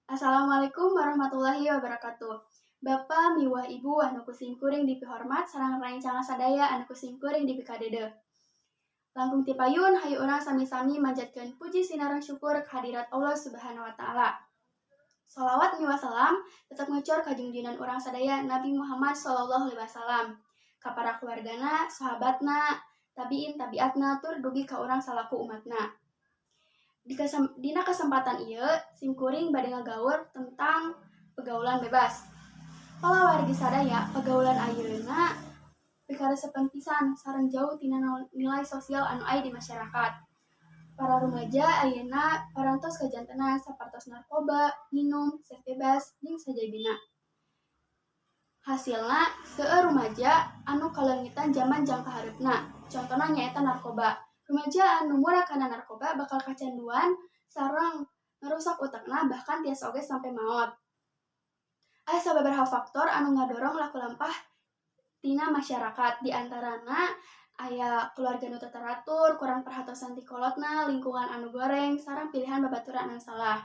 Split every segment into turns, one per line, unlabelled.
Assalamualaikum warahmatullahi wabarakatuh. Bapak miwah Ibu anu ku simkuring dipihormat sareng rencana sadaya anu ku simkuring dipikadeudeuh. Langkung ti payun, hayu urang sami-sami manjatkeun puji sinareng syukur kehadirat Allah Subhanahu wa Taala. Salawat miwah salam tetap ngecor ka junjunan urang sadaya, Nabi Muhammad Sallallahu Alaihi Wasallam, ka para keluargana, sahabatna, tabiin tabiatna, tur dugi ka urang salaku umatna. Dina kesempatan ieu simkuring bade ngagaur tentang pergaulan bebas. Palawargi sadaya, pergaulan ayeuna pikaresepeun pisan sareng jauh tina nilai sosial anu aya di masyarakat. Para rumaja ayeuna parantos kajantenan sapertos narkoba, minum, seks bebas, jeung sajabina. Hasilna seueur rumaja anu kaleungitan jaman jangka hareupna. Contona nyaeta narkoba. Rumaja anu murag kana narkoba bakal kacanduan sareng ngarusak otakna, bahkan tiasa oge sampai maot. Aya sababaraha faktor anu ngadorong laku lampah tina masyarakat, di antarana aya keluarga nu teu teratur, kurang perhatosan ti kolotna, lingkungan anu goreng, sareng pilihan babaturan anu salah.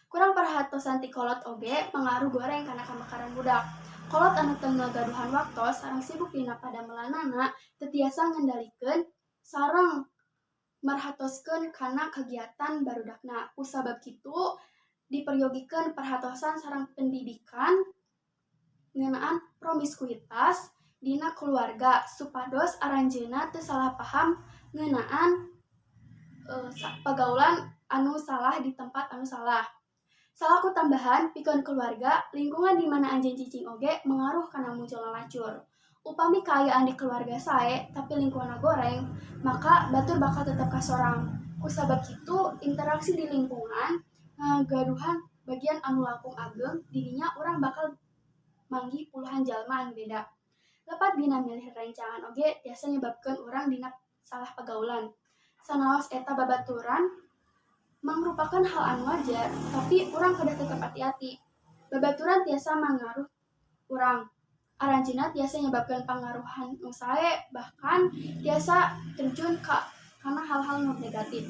Kurang perhatosan ti kolot oge pengaruh goreng kana kamekaran budak. Kolot anu teu ngagaduhan waktos sareng sibuk dina padamelanana teu tiasa ngendalikeun sareng merhatoskeun kana kagiatan barudakna. Kusabab kitu diperyogikeun perhatosan sareng pendidikan ngeunaan promiskuitas dina keluarga supados aranjeunna teu salah paham ngeunaan pagaulan anu salah di tempat anu salah. Salaku tambahan pikeun keluarga, lingkungan di mana anjeun cicing oge mengaruh kana munculna lacur. Upami kaayaan di keluarga sae tapi lingkunganna goreng, maka batur bakal tetep kasorang. Kusabab kitu interaksi di lingkungan ngagaduhan bagian anu langkung ageng. Didinya urang bakal manggih puluhan jalma anu beda. Lepat dina milih rencangan oge tiasa nyebabkeun urang dina salah pagaulan. Sanaos eta babaturan mangrupakeun hal anu wajar, tapi urang kedah tetep hati-hati. Babaturan tiasa mangaruh urang. Aranjeunna tiasa nyebabkeun pangaruhan nu sae, bahkan tiasa terjun ka kana hal-hal nu negatif.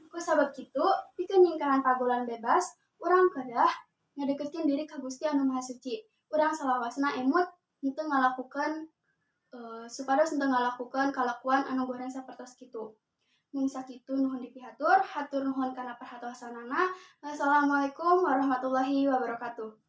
Ku sabab kitu, pikeun nyingkahan pagaulan bebas, urang kedah ngadeketkeun diri ka Gusti Anu Maha Suci. Urang salawasna emut henteu ngalakukeun supados henteu ngalakukeun kalakuan anu goreng sapertos kitu. Mung sakitu nuhun dipihatur, hatur nuhun kana perhatosanana. Wassalamualaikum warahmatullahi wabarakatuh.